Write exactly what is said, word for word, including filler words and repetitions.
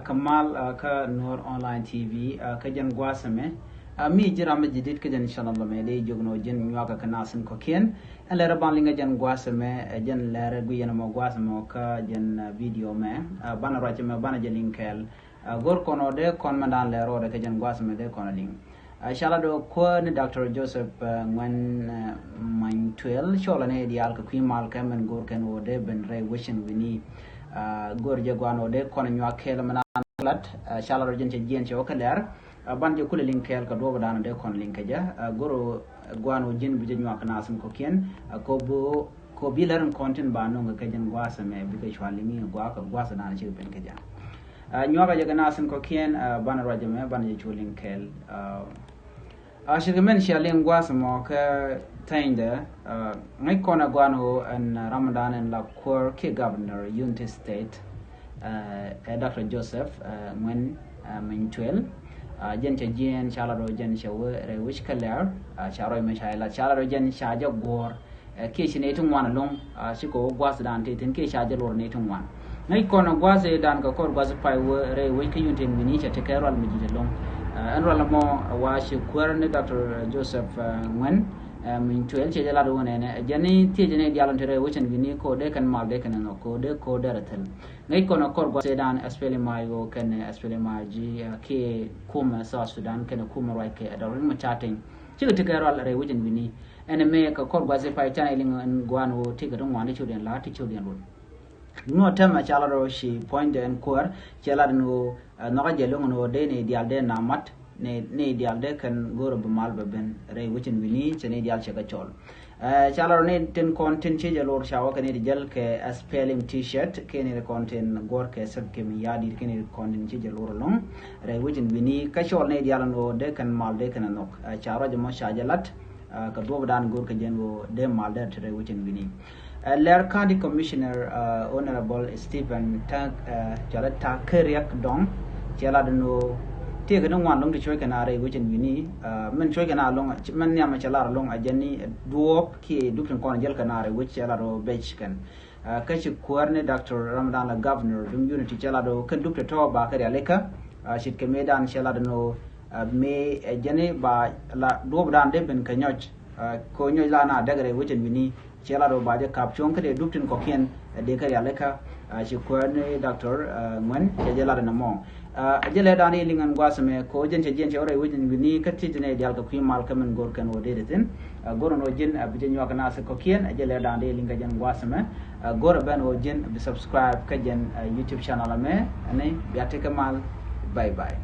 Kä mal kä Nuɔr Online T V kä jɛn gua̱a̱th ɛmɛ. Mi ji̱ ram mi ji̱ dit kä jɛn channel ɛmɛ dee jiök nɔ ji̱n nyuakä kä nasin kɔ̱kiɛn. Ɛn lɛr ban liŋ kä jɛn gua̱a̱th ɛmɛ, jɛn lɛr guiɛn ɛmɔ gua̱a̱th ɛmɔ kä jɛn video ɛmɛ. Banɛ ruac ɛmɛ banɛ jɛ liŋ kɛɛl. Go̱r kɔn ɔ dee kɔn mɛ dan lɛr ɔ dee kä jɛn gua̱a̱th ɛmɛ dee kɔn liŋ. Ca la dɔ kuäär ni Doctor Joseph Ŋuɛn Many Tuel cɔlɛ ni diaal kɛ kui̱ mal kɛ mɛn go̱r kɛn wä dee ben rɛy wecin wi̱ni. Go̱r jɛ guan wä dee kɔn nyuak kɛɛl mɛ naan lat. Ca la dɔ jɛn cɛ jiɛn cɛ wä kɛ lɛr. Ban jɛ kulɛ liŋ kɛɛl kɛ duɔp dan wä dee kɔn liŋ kɛ jɛ. Go̱r guan wä ji̱n bi jɛ nyuak kɛ nasin kɔ̱kiɛn. Kɔ bi kɔ bi lɛr in kɔn tin ba no̱ŋ kɛ jɛn gua̱a̱th ɛmɛ bikɛ cua liŋ in gua̱a̱th kɛ gua̱a̱th dan cik ben kɛ jɛ. Nyuakä jɛ kɛ nasin kɔ̱kiɛn. Banɛ ruac ɛmɛ banɛ jɛ cu liŋ kɛɛl. A cikɛ mɛn cia liŋ gua̱a̱th mɔ kä tɛnydɛ. Ŋäc kɔn ɛ gua̱a̱n ɣöö ɛn Ramadan ɛn la kuäär kiɛ Governor Unity State, ɛ Doctor Joseph Ŋuɛn Many Tuel. Jɛn cɛ jiɛɛn ca la rɔ jɛn cɛ wee rɛy wec kä lɛr. Ca rɔy mɛ ca ilat ca la rɔ jɛn ca jɛ guɔ̱ɔ̱r. Kiɛ ci nɛy ti ŋuan ɛlɔ̱ŋ. Ci kɛ wä gua̱th dan ti thi̱n kiɛ ca jɛ luɔr nɛy ti ŋuan. Ŋäc kɔn gua̱th dan kɛ kɔr gua̱th pay wee rɛy wec kä yun tin wi̱ni cɛ ti kɛ rual mi ji̱ ɛlɔ̱ŋ. Ɛn rual mɔ wa ci kuäär ni Doctor Joseph Ŋuɛn Many Tuel cɛ jɛ lat wä nɛnɛ jɛn ni thiec ni dial ti rɛy wec ɛn wi̱ni ko dee kɛn mal dee kɛn ɛnɔ ko dee ko dee rɛ thil. Ŋäc kɔn kɔr gua̱th dan especially ma yo kɛn especially ma ji̱ kiɛ kumɛ South Sudan kɛn kumɛ ruac kɛ dɔr rin mɔ ca teny. Cikɛ ti kɛ rual rɛy wec ɛn wi̱ni. Ɛn mëë kɛ kɔr gua̱th pay canɛ liŋ ɛn gua̱a̱n wä ti kɛ ti ŋuan ti codiɛn la ti codiɛn luɔt. Nuɔ tɛmɛ ca la rɔ ci puɔ̱nydɛ ɛn kuäär cɛ la den wä nhɔkä jɛ loŋ ɛn wä dee ni dial dee na mat ni dial dee kɛn go̱o̱r bi mal bɛ ben rɛy wec ɛn wi̱ni cɛ ni dial cɛ kɛ cɔl. Ca la rɔ ni tin kɔn tin ci jɛ lor ca wä kɛ ni di jäl kɛ S P L M T-shirt kɛ ni di kɔn tin guɔ̱r kɛ sɛk kɛ mi ya̱a̱ dit kɛ ni di kɔn tin ci jɛ lor ɛlɔ̱ŋ rɛy wec ɛn wi̱ni kä cɔl ni dial ɛn wä dee kɛn mal dee kɛn ɛ nhɔk. Ca rɔ jɛ mɔ ca jɛ lat. Kɛ duɔp dan go̱r kɛ jɛn wä dee mal dee te rɛy wec ɛn wi̱ni. Lɛr County Commissioner Honorable Stephen Tang cɔlɛ Takeriak Dong cɛ la den wä tëëkɛ ni ŋuan lo̱ŋ ti cuɔ̱c kɛ na rɛy wec ɛn wi̱ni. Mɛn cuɔ̱c kɛ na lo̱ŋ mɛn nhiam cɛ lar lo̱ŋ a jɛn ni duɔp kiɛ dup tin kɔn jäl kɛ na rɛy wec cɛ la rɔ bec kɛn. Kä ci kuäär ni Doctor Ramadan la Governor duŋ Unity cɛ la rɔ kɛn dup ti tɔ̱ ba kɛ rialikä. Cit kɛ mëë dan cɛ la den wä mëë ɛ jɛn ni ba la duɔp dan dee ben kɛ nyɔc. Ko nyɔc la na däk rɛy wec ɛn wi̱ni. Cɛ la dɔ ba jɛ kap cuɔ̱ŋ kä dee dup tin kɔ̱kiɛn. Dee kä rialikä. Ci kuäär ni Doctor Ŋuɛn cɛ jɛ lat ɛn ɛmɔ. Ɛ jɛ lɛ dan i̱ liŋ ɛn gua̱a̱th ɛmɛ ko jɛn cɛ jiɛn cɛ wä rɛy wec ɛn wi̱ni kä thiec ni dial kɛ kui̱ mal kä min go̱r kɛn wä dee dee thi̱n. Go̱r ɛn wä ji̱n bi jɛ nyuak kɛ nath kɔ̱kiɛn ɛ jɛ lɛ dan i̱ liŋ kä jɛn gua̱a̱th ɛmɛ. Go̱r ɛ ben wä ji̱n bi subscribe kä jɛn YouTube channel ɛmɛ. Ɛn i̱ bia tekɛ mal. Bye bye.